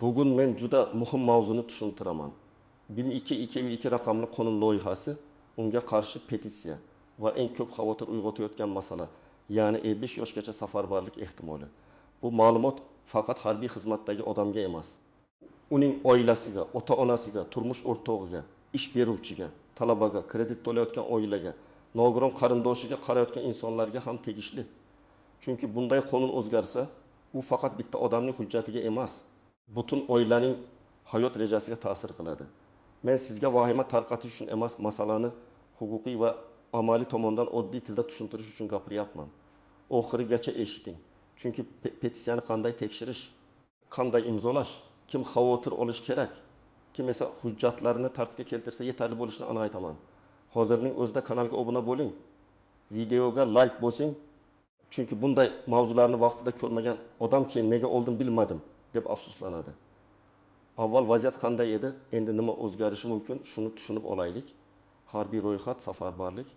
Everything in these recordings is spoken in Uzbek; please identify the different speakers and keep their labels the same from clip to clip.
Speaker 1: Bugun men juda muhim mavzuni tushuntiraman. 1222 raqamli qonun loyihasi, unga qarshi petitsiya va eng ko'p xavotir uyg'otayotgan masala, ya'ni 55 yoshgacha safarbarlik ehtimoli. Bu ma'lumot faqat harbiy xizmatdagi odamga emas. Uning oilasiga, ota-onasiga, turmush o'rtog'iga, ish beruvchiga, talabaga, kredit to'layotgan oilaga, nogiron qarindoshiga qarayotgan insonlarga ham tegishli. Chunki bunday qonun o'zgarsa, u faqat bitta odamning hujjatiga emas, butun oilaning hayot rejasiga ta'sir qiladi. Men sizga vahima tarqatish uchun emas, masalani huquqiy va amaliy tomondan oddiy tilda tushuntirish uchun gapiryapman. Oxirigacha eshiting. Chunki petitsiyani qanday tekshirish, qanday imzolash, kim xavotir olish kerak, kim esa hujjatlarni tartibga keltirsa yetarli bo'lishini aniq aytaman. Hozirning o'zida kanalga obuna bo'ling, videoga like bosing, chunki bunday mavzularni vaqtida ko'rmagan odam keyin nega oldim bilmadim deb afsuslanadi. Avval vaziyat qanday edi, endi nima o'zgarishi mumkin, shuni tushunib olaylik. Harbiy ro'yxat, safarbarlik,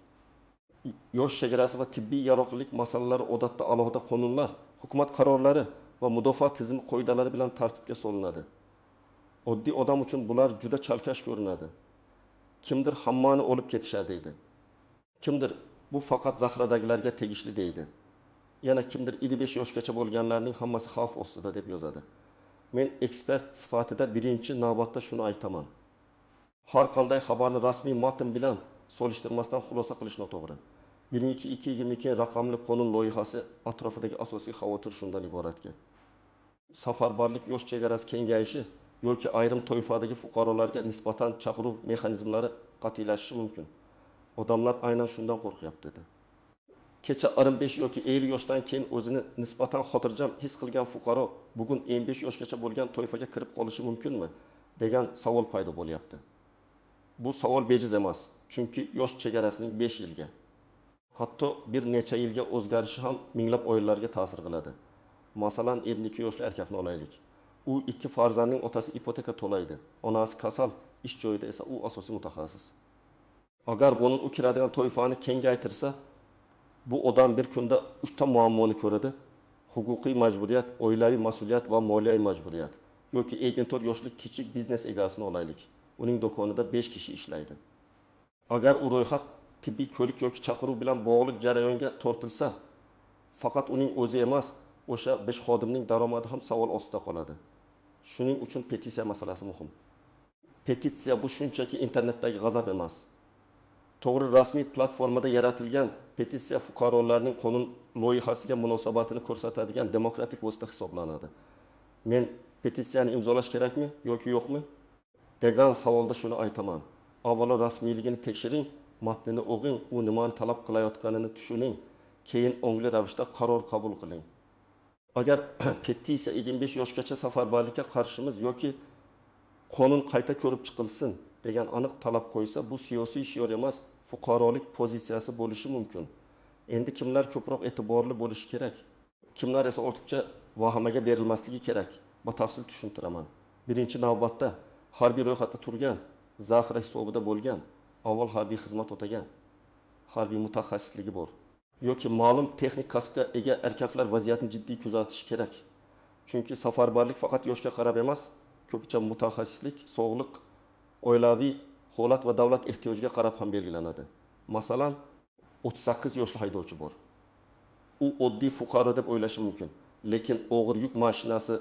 Speaker 1: yosh chegarasi va tibbiy yaroqlilik masalalari odatda alohida qonunlar, hukumat qarorlari va mudofaa tizimi qoidalari bilan tartibga solinadi. Oddiy odam uchun bular juda chalkash ko'rinadi. Kimdir hammani olib ketishadi deydi. Kimdir bu faqat zaxiradagilarga tegishli deydi. Yana kimdir 55 yoshgacha bo'lganlarning hammasi xavf ostida deb yozadi. Men ekspert sifatida birinchi navbatda shuni aytaman. Har qanday xabarni rasmiy matn bilan solishtirmasdan xulosa qilish noto'g'ri. 1222 raqamli qonun loyihasi atrofidagi asosiy xavotir shundan iboratki, safarbarlik yosh chegarasi kengayishi yoki ayrim toifadagi fuqarolarga nisbatan chaqiruv mexanizmlari qat'iylashishi mumkin. Odamlar aynan shundan qo'rqyapti dedi. Kecha 25 yoki 50 yoshdan keyin o'zini nisbatan xotirjam his qilgan fuqaro bugun 55 yoshgacha bo'lgan toifaga kirib qolishi mumkinmi degan savol paydo bo'lyapti. Bu savol bejiz emas, chunki yosh chegarasining 5 yilga, hatto bir necha yilga o'zgarishi ham minglab oilalarga ta'sir qiladi. Masalan, 52 yoshli erkakni olaylik. U ikki farzandning otasi, ipoteka to'laydi. Onasi kasal, ish joyida esa u asosiy mutaxassis. Agar qonun u kiradigan toifani kengaytirsa, bu odam bir kunda 3 ta muammoni ko'radi. Huquqiy majburiyat, oilaviy mas'uliyat va moliyaviy majburiyat. Yoki 54 yoshli kichik biznes egasini olaylik. Uning do'konida 5 kishi ishlaydi. Agar u ro'yxat tibbiy ko'rik yoki chaqiruv bilan bog'liq jarayonga tortilsa, faqat uning o'zi emas, o'sha 5 xodimning daromadi ham savol ostida qoladi. Shuning uchun petitsiya masalasi muhim. Petitsiya bu shunchaki internetdagi g'azab emas. To'g'ri, rasmiy platformada yaratilgan petitsiya fuqarolarning qonun loyihasiga munosabatini ko'rsatadigan demokratik vosita hisoblanadi. Men petitsiyani imzolash kerakmi yoki yo'qmi degan savolda shuni aytaman. Avvalo rasmiyligini tekshiring, matnini o'qing, u nimani talab qilayotganini tushuning, keyin ongli ravishda qaror qabul qiling. Agar petitsiya 25 yoshgacha safarbarlikka qarshimiz yoki qonun qayta ko'rib chiqilsin degan aniq talab qo'ysa, bu siyosiy shior emas, fuqarolik pozitsiyasi bo'lishi mumkin. Endi kimlar ko'proq e'tiborli bo'lishi kerak, kimlar esa ortiqcha vahimaga berilmasligi kerak, batafsil tushuntiraman. Birinchi navbatda harbiy ro'yxatda turgan, zaxira hisobida bo'lgan, avval harbiy xizmat o'tagan, harbiy mutaxassisligi bor yoki ma'lum texnik kasbga ega erkaklar vaziyatni jiddiy kuzatishi kerak. Chunki safarbarlik faqat yoshga qarab emas, ko'pincha mutaxassislik, sog'liq, oilaviy holat va davlat ehtiyojiga qarab ham belgilanadi. Masalan, 38 yoshli haydovchi bor. U oddiy fuqaro deb o'ylashi mumkin, lekin og'ir yuk mashinasi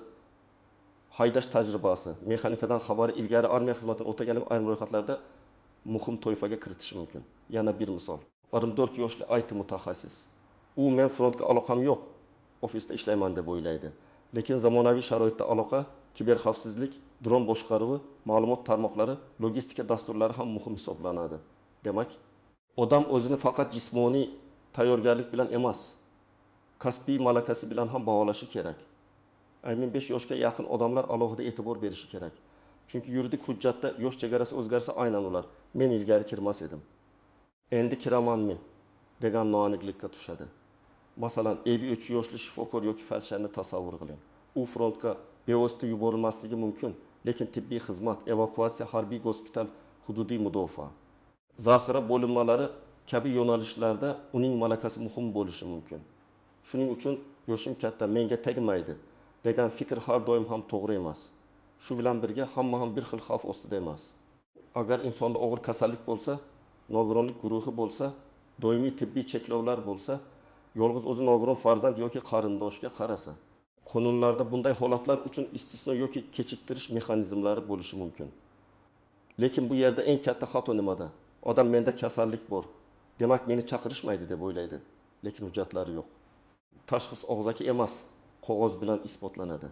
Speaker 1: haydash tajribasi, mexanikadan xabari, ilgari armiya xizmatini o'tagan ayrim ro'yxatlarda muhim toifaga kiritishi mumkin. Yana bir misol. 24 yoshli IT mutaxassis. U men frontga aloqam yo'q, ofisda ishlayman deb o'ylaydi. Lekin zamonaviy sharoitda aloqa, kiber xavfsizlik, dron boshqaruvi, ma'lumot tarmoqlari, logistika dasturlari ham muhim hisoblanadi. Demak, odam o'zini faqat jismoniy tayyorgarlik bilan emas, kasbiy malakasi bilan ham baholashi kerak. 55 yoshga yaqin odamlar alohida e'tibor berishi kerak. Chunki yuridik hujjatda yosh chegarasi o'zgarsa, aynan ular men ilgari kirmas edim, endi kiramanmi degan noaniqlikka tushadi. Masalan, 53 yoshli shifokor yoki feldsherni tasavvur qiling. U frontga bevosita yuborilmasligi mumkin, lekin tibbiy xizmat, evakuatsiya, harbiy gospital, hududiy mudofaa, zaxira bo'linmalari kabi yo'nalishlarda uning malakasi muhim bo'lishi mumkin. Shuning uchun yoshim katta, menga tegmaydi degan fikr har doim ham to'g'ri emas. Shu bilan birga hamma ham bir xil xavf ostida emas. Agar insonda og'ir kasallik bo'lsa, nogironlik guruhi bo'lsa, doimiy tibbiy cheklovlar bo'lsa, yolg'iz o'zi nogiron farzand yoki qarindoshga qarasa, qonunlarda bunday holatlar uchun istisno yoki kechiktirish mexanizmlari bo'lishi mumkin. Lekin bu yerda eng katta xato nimada? Odam menda kasallik bor, demak meni chaqirishmaydi deb o'ylaydi, lekin hujjatlari yo'q. Tashxis og'zaki emas, qog'oz bilan isbotlanadi.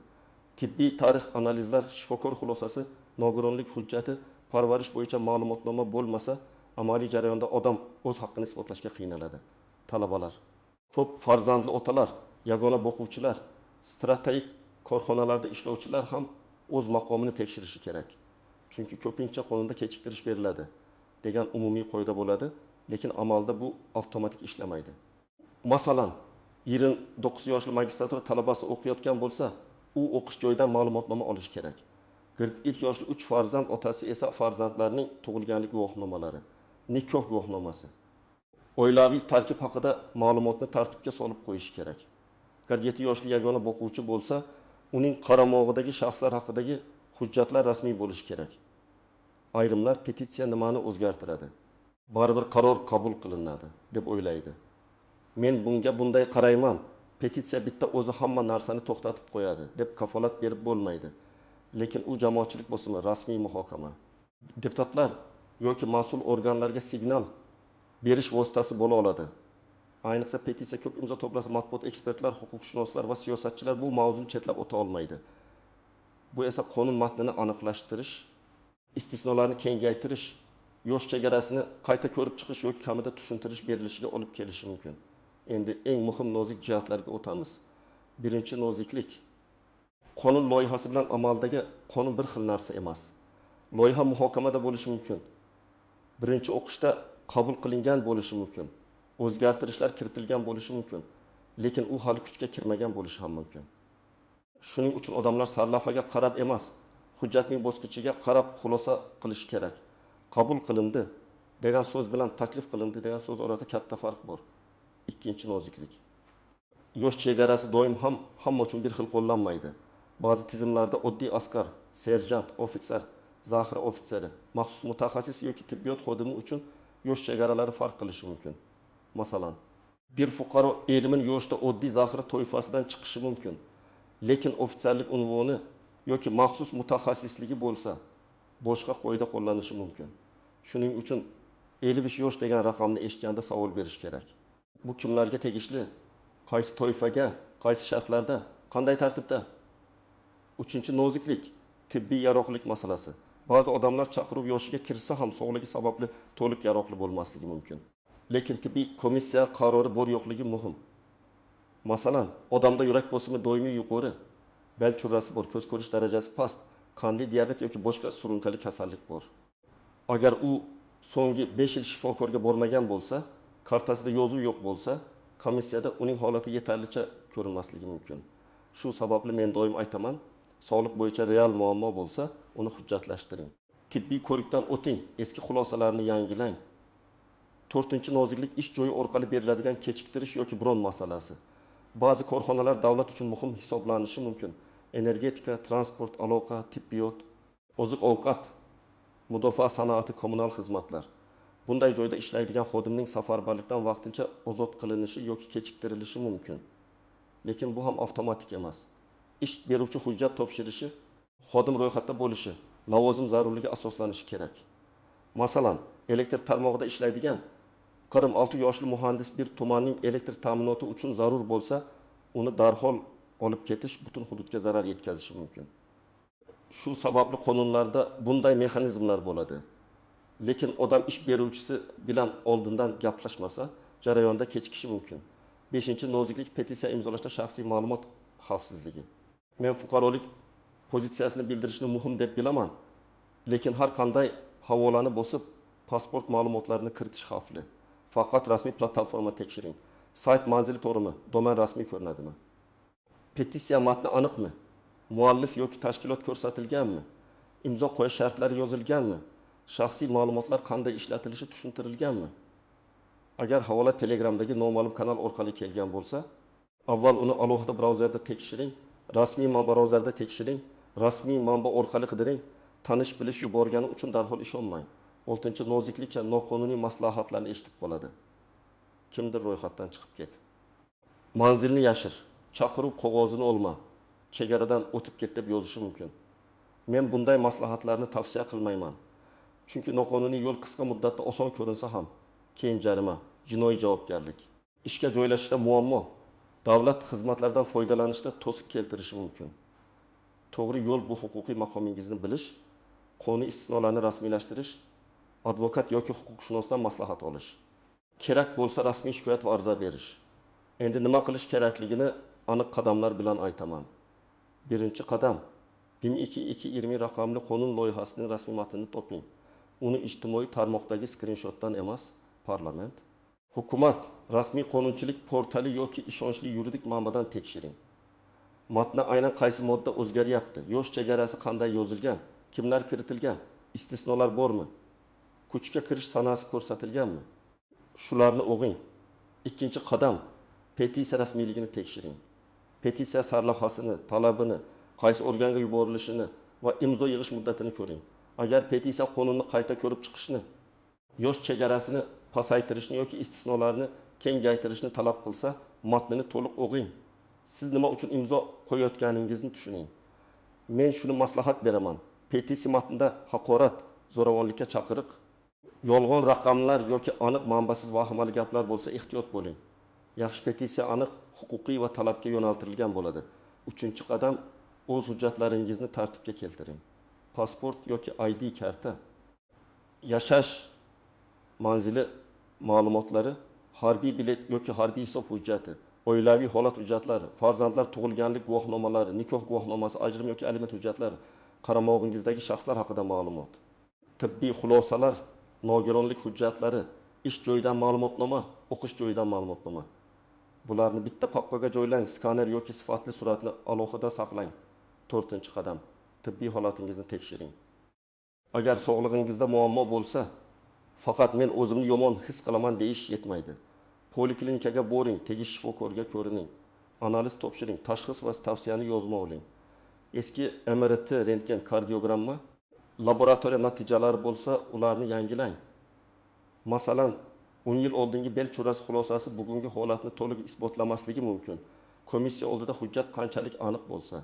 Speaker 1: Tibbiy tarix analizlar, shifokor xulosasi, nogironlik hujjati, parvarish bo'yicha ma'lumotnoma bo'lmasa, amaliy jarayonda odam o'z haqqini isbotlashga qiynaladi. Talabalar, ko'p farzandli otalar, yagona boquvchilar, strategik korxonalarda ishlovchilar ham o'z maqomini tekshirishi kerak. Chunki ko'pincha qonunda kechiktirish beriladi degan umumiy qoida bo'ladi, lekin amalda bu avtomatik ishlamaydi. Masalan, 29 yoshli magistratura talabasi o'qiyotgan bo'lsa, u o'qish joyidan ma'lumotnoma olishi kerak. 41 yoshli 3 farzand otasi esa farzandlarining tug'ilganlik guvohnomalari, nikoh guvohnomasi, oilaviy tarkib haqida ma'lumotni tartibga solib qo'yishi kerak. 47 yoshli yagona boquvchi bo'lsa, uning qaramog'idagi shaxslar haqidagi hujjatlar rasmiy bo'lishi kerak. Ayrimlar petitsiya nimani o'zgartiradi? Baribir qaror qabul qilinadi deb o'ylaydi. Men bunga bunday qarayman. Petitsiya bitta o'zi hamma narsani to'xtatib qo'yadi deb kafolat berib bo'lmaydi. Lekin u jamoatchilik bosimi, rasmiy muhokama, deputatlar yoki mas'ul organlarga signal berish vositasi bo'la oladi. Ayniqsa petitsiya ko'p imzo to'plasa, matbuot, ekspertlar, huquqshunoslar va siyosatchilar bu mavzuni chetlab o'ta olmaydi. Bu esa qonun matnini aniqlashtirish, istisnolarni kengaytirish, yosh chegarasini qayta ko'rib chiqish yoki kamida tushuntirish berilishiga olib kelishi mumkin. Endi eng muhim nozik jihatlarga o'tamiz. Birinchi noziklik. Qonun loyihasi bilan amaldagi qonun bir xil narsa emas. Loyiha muhokamada bo'lishi mumkin. Birinchi o'qishda qabul qilingan bo'lishi mumkin. O'zgartirishlar kiritilgan bo'lishi mumkin. Lekin u hali kuchga kirmagan bo'lishi ham mumkin. Shuning uchun odamlar sarlavhaga qarab emas, hujjatning bosqichiga qarab xulosa qilish kerak. Qabul qilindi degan so'z bilan taklif qilindi degan so'z orasida katta farq bor. Ikkinchi noziklik. Yosh chegarasi doim ham hamma uchun bir xil qo'llanmaydi. Ba'zi tizimlarda oddiy askar, serjant, ofitser, zaxira ofitseri, maxsus mutaxassis yoki tibbiyot xodimi uchun yosh chegaralari farq qilishi mumkin. Masalan, bir fuqaro 50 yoshda oddiy zaxira toifasidan chiqishi mumkin. Lekin ofitserlik unvoni yoki maxsus mutaxassisligi bo'lsa, boshqa qoida qo'llanishi mumkin. Shuning uchun 55 yosh degan raqamni eshitganda savol berish kerak. Bu kimlarga tegishli? Qaysi toifaga, qaysi shartlarda, qanday tartibda? Uchinchi noziklik, tibbiy yaroqlilik masalasi. Ba'zi odamlar chaqiruv yoshiga kirsa ham sog'ligi sababli to'liq yaroqli bo'lmasligi mumkin. Lekin tibbiy komissiya qarori bor yo'qligi muhim. Masalan, odamda yurak bosimi doimiy yuqori, bel churrasi bor, ko'z ko'rish darajasi past, qandli diabet yoki boshqa surunkali kasallik bor. Agar u so'nggi 5 yil shifokorga bormagan bo'lsa, kartasida yozuv yo'q bo'lsa, komissiyada uning holati yetarlicha ko'rinmasligi mumkin. Shu sababli men doim aytaman, sog'liq bo'yicha real muammo bo'lsa, uni hujjatlashtiring. Tibbiy ko'rikdan o'ting, eski xulosalarni yangilang. To'rtinchi noziklik, ish joyi orqali beriladigan kechiktirish yoki bron masalasi. Ba'zi korxonalar davlat uchun muhim hisoblanishi mumkin. Energetika, transport, aloqa, tibbiyot, oziq-ovqat, mudofaa sanoati, kommunal xizmatlar. Bunday joyda ishlaydigan xodimning safarbarlikdan vaqtincha ozod qilinishi yoki kechiktirilishi mumkin. Lekin bu ham avtomatik emas. Ish beruvchi hujjat topshirishi, xodim ro'yxatda bo'lishi, lavozim zarurligi asoslanishi kerak. Masalan, elektr tarmog'ida ishlaydigan 46 yoshli muhandis bir tumanning elektr ta'minoti uchun zarur bo'lsa, uni darhol olib ketish butun hududga zarar yetkazishi mumkin. Shu sababli qonunlarda bunday mexanizmlar bo'ladi. Lekin odam ish beruvchisi bilan oldindan gaplashmasa, jarayonda kechikishi mumkin. 5. Noziklik, petitsiya imzolashda shaxsiy ma'lumot xavfsizligi. Men fuqarolik pozitsiyasini bildirishni muhim deb bilaman, lekin har qanday havolani bosib pasport ma'lumotlarini kiritish xavfli. Faqat rasmiy platforma tekshiring. Sayt manzili to'g'rimi? Domen rasmiy ko'rinadimi? Petitsiya matni aniqmi? Muallif yoki tashkilot ko'rsatilganmi? Imzo qo'yish shartlari yozilganmi? Shaxsiy ma'lumotlar qanday ishlatilishi tushuntirilganmi? Agar havola Telegramdagi noma'lum kanal orqali kelgan bo'lsa, avval uni alohida brauzerda tekshiring, rasmiy brauzerda tekshiring, Rasmiy manba orqali qidiring, tanish-bilish yuborgani uchun darhol ishonmang. Oltinchi noziklikcha noqonuniy maslahatlarni eshitib qoladi. Kimdir ro'yxatdan chiqib ket. Manzilni yashir, chaqiruv qog'ozini olma, chegaradan o'tib ket deb yozishi mumkin. Men bunday maslahatlarni tavsiya qilmayman. Chunki noqonuniy yo'l qisqa muddatda oson ko'rinsa ham, keyin jarima, jinoiy javobgarlik, ishga joylashishda muammo, davlat xizmatlaridan foydalanishda to'siq keltirishi mumkin. To'g'ri yo'l bu huquqiy maqomingizni bilish, qonuniy istisnolarni rasmiylashtirish, advokat yoki huquqshunosdan maslahat olish. Kerak bo'lsa rasmiy shikoyat va ariza berish. Endi nima qilish kerakligini aniq qadamlar bilan aytaman. Birinchi qadam: 1220 raqamli qonun loyihasining rasmiy matnini toping. Uni ijtimoiy tarmoqdagi skrinshotdan emas, parlament, hukumat, rasmiy qonunchilik portali yoki ishonchli yuridik manbadan tekshiring. Matni aynan qaysi modda o'zgaryapti, yosh chegarasi qanday yozilgan, kimlar kiritilgan, istisnolar bormi, kuchga kirish sanasi ko'rsatilganmi? Shularni o'qing. Ikkinchi qadam: petitsiya rasmiyligini tekshiring. Petitsiya sarlavhasini, talabini, qaysi organga yuborilishini va imzo yig'ish muddatini ko'ring. Agar petitsiya qonunni qayta ko'rib chiqishni, yosh chegarasini pasaytirishni yoki istisnolarni kengaytirishni talab qilsa, matnini to'liq o'qing. Siz nima uchun imzo qo'yayotganingizni tushuning. Men shuni maslahat beraman. Petitsiya matnida haqorat, zo'ravonlikka chaqiriq, yolg'on raqamlar yoki aniq manbasiz vahimali gaplar bo'lsa ehtiyot bo'ling. Yaxshi petitsiya aniq, huquqiy va talabga yo'naltirilgan bo'ladi. Uchinchi qadam: o'z hujjatlaringizni tartibga keltiring. Pasport yoki ID karta, yashash manzili ma'lumotlari, harbiy bilet yoki harbiy hisob hujjati, oilaviy holat hujjatlari, farzandlar tug'ilganlik guvohnomalari, nikoh guvohnomasi, ajrim yoki aliment hujjatlari, qaramog'ingizdagi shaxslar haqida ma'lumot, tibbiy xulosalar, nogironlik hujjatlari, ish joyidan ma'lumotnoma, o'qish joyidan ma'lumotnoma. Bularni bitta papkaga joylang, skaner yoki sifatli suratni alohida saqlang. To'rtinchi qadam: tibbiy holatingizni tekshiring. Agar sog'lig'ingizda muammo bo'lsa, faqat men o'zimni yomon his qilaman deyish yetmaydi. Poliklinikaga boring, tegishli shifokorga ko'rining, analiz topshiring, tashxis va tavsiyani yozma oling. Eski MRT, rentgen, kardiogramma, laboratoriya natijalari bo'lsa, ularni yangilang. Masalan, 10 yil oldingi bel churasi xulosasi bugungi holatni to'liq isbotlamasligi mumkin. Komissiya oldida hujjat qanchalik aniq bo'lsa,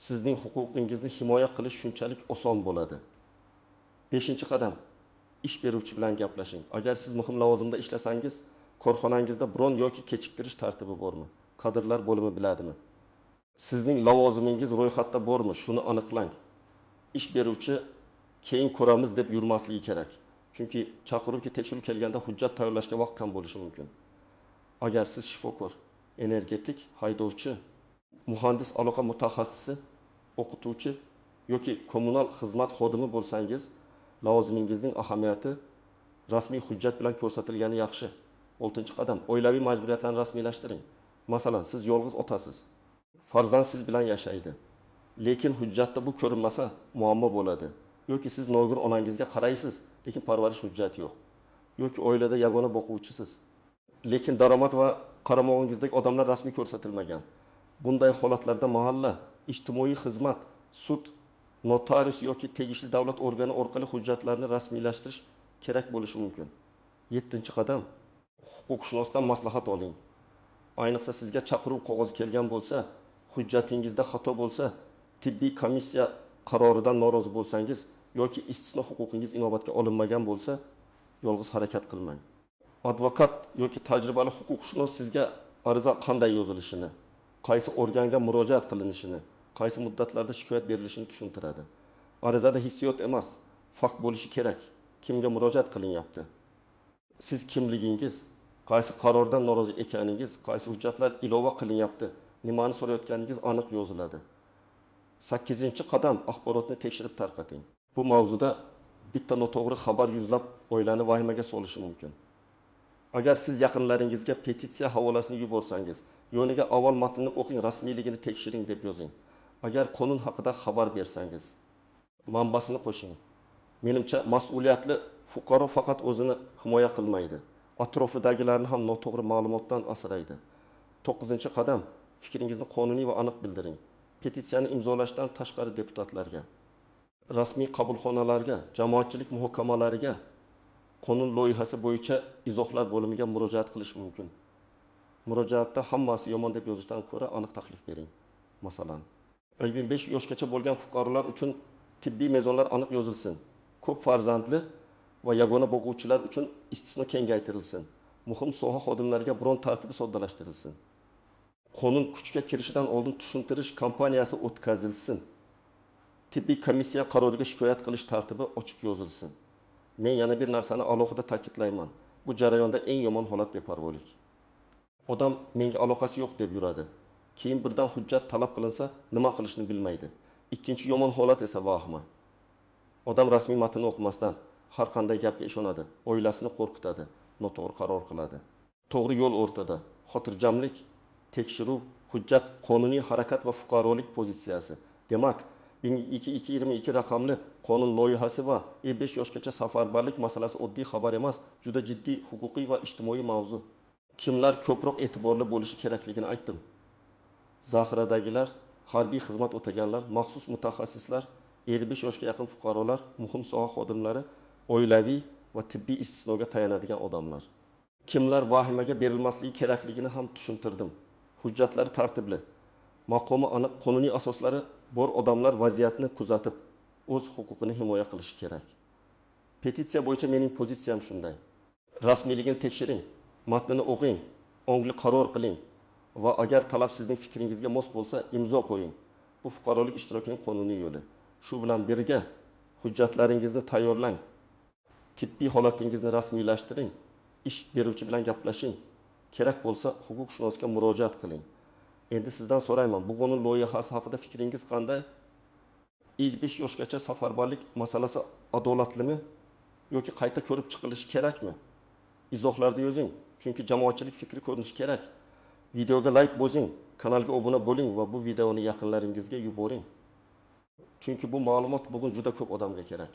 Speaker 1: sizning huquqingizni himoya qilish shunchalik oson bo'ladi. 5-qadam: ish beruvchi bilan gaplashing. Agar siz muhim lavozimda ishlasangiz, korxonangizda bron yoki kechiktirish tartibi bormi? Kadrlar bo'limi biladimi? Sizning lavozimingiz ro'yxatda bormi? Shuni aniqlang. Ish beruvchi keyin ko'ramiz deb yurmasligi kerak. Chunki chaqiruvga tekshiruv kelganda hujjat tayyorlashga vaqt kam bo'lishi mumkin. Agar siz shifokor, energetik, haydovchi, muhandis, aloqa mutaxassisi, o'qituvchi yoki kommunal xizmat xodimi bo'lsangiz, lavozimingizning ahamiyati rasmiy hujjat bilan ko'rsatilgani yaxshi. 6-qadam: oilaviy majburiyatlarni rasmiylashtiring. Masalan, siz yolg'iz otasiz. Farzand siz bilan yashaydi. Lekin hujjatda bu ko'rinmasa muammo bo'ladi. Yoki siz nogiron onangizga qaraysiz, lekin parvarish hujjati yo'q. Yoki oilada yagona boquvchisiz. Lekin daromad va qaramog'ingizdagi odamlar rasmiy ko'rsatilmagan. Bunday holatlarda mahalla, ijtimoiy xizmat, sud, notarius yoki tegishli davlat organi orqali hujjatlarni rasmiylashtirish kerak bo'lishi mumkin. 7-qadam: huquqshunosdan maslahat oling. Ayniqsa sizga chaqiruv qog'ozi kelgan bo'lsa, hujjatingizda xato bo'lsa, tibbiy komissiya qaroridan norozi bo'lsangiz yoki istisno huquqingiz inobatga olinmagan bo'lsa, yolg'iz harakat qilmang. Advokat yoki tajribali huquqshunos sizga ariza qanday yozilishini, qaysi organga murojaat qilinishini, qaysi muddatlarda shikoyat berilishini tushuntiradi. Arizada hissiyot emas, fakt bo'lishi kerak. Kimga murojaat qilinyapti? Siz kimligingiz, qaysi qarordan norozi ekaningiz, qaysi hujjatlar ilova qilinyapti, nimani so'rayotganingiz aniq yoziladi. 8-qadam: axborotni tekshirib tarqating. Bu mavzuda bitta noto'g'ri xabar yuzlab oilani vahimaga solishi mumkin. Agar siz yaqinlaringizga petitsiya havolasini yuborsangiz, yoniga avval matnni o'qing, rasmiyligini tekshiring deb yozing. Agar qonun haqida xabar bersangiz, manbasini qo'shing. Menimcha, mas'uliyatli fuqaro faqat o'zini himoya qilmaydi, atrofidagilarni ham noto'g'ri ma'lumotdan asraydi. 9-qadam: fikringizni qonuniy va aniq bildiring. Petitsiyani imzolashdan tashqari deputatlarga, rasmiy qabulxonalarga, jamoatchilik muhokamalariga, qonun loyihasi bo'yicha izohlar bo'limiga murojaat qilish mumkin. Murojaatda hammasi yomon deb yozishdan ko'ra aniq taklif bering. Masalan, 55 yoshgacha bo'lgan fuqarolar uchun tibbiy mezonlar aniq yozilsin. Ko'p farzandli va yagona boquvchilar uchun istisno kengaytirilsin. Muhim soha xodimlariga bron tartibi soddalashtirilsin. Qonun kuchga kirishidan oldin tushuntirish kampaniyasi o'tkazilsin. Tibbiy komissiya qaroriga shikoyat qilish tartibi ochiq yozilsin. Men yana bir narsani alohida ta'kidlayman. Bu jarayonda eng yomon holat beparvolik. Odam menga aloqasi yo'q deb yuradi. Keyin birdan hujjat talab qilinsa, nima qilishni bilmaydi. Ikkinchi yomon holat esa vahima. Odam rasmiy matnni o'qimasdan har qanday gapga ishonadi, oilasini qo'rqitadi, noto'g'ri qaror qiladi. To'g'ri yo'l o'rtada. Xotirjamlik, tekshiruv, hujjat, qonuniy harakat va fuqarolik pozitsiyasi. Demak, 1222 raqamli qonun loyihasi va 55 yoshgacha safarbarlik masalasi oddiy xabar emas, juda jiddiy huquqiy va ijtimoiy mavzu. Kimlar ko'proq e'tiborli bo'lishi kerakligini aytdim. Zaxiradagilar, harbiy xizmat o'taganlar, maxsus mutaxassislar, 55 yoshga yaqin fuqarolar, muhim soha xodimlari, oilaviy va tibbiy istisnoga tayanadigan odamlar. Kimlar vahimaga berilmasligi kerakligini ham tushuntirdim. Hujjatlari tartibli, maqomi aniq, qonuniy asoslari bor odamlar vaziyatni kuzatib, o'z huquqini himoya qilishi kerak. Petitsiya bo'yicha mening pozitsiyam shunday. Rasmiyligini tekshiring, matnini o'qing, ongli qaror qiling va agar talab sizning fikringizga mos bo'lsa, imzo qo'ying. Bu fuqarolik ishtirokining qonuniy yo'li. Shu bilan birga hujjatlaringizni tayyorlang, tibbiy holatingizni rasmiylashtiring, ish beruvchi bilan gaplashing, kerak bo'lsa huquqshunosga murojaat qiling. Endi sizdan so'rayman, bu qonun loyihasi haqida fikringiz qanday? 55 yoshgacha safarbarlik masalasi adolatlimi yoki qayta ko'rib chiqilishi kerakmi? Izohlarda yozing, chunki jamoatchilik fikri ko'rinishi kerak. Videoga like bosing, kanalga obuna bo'ling va bu videoni yaqinlaringizga yuboring. Chunki bu ma'lumot bugun juda ko'p odamga kerak.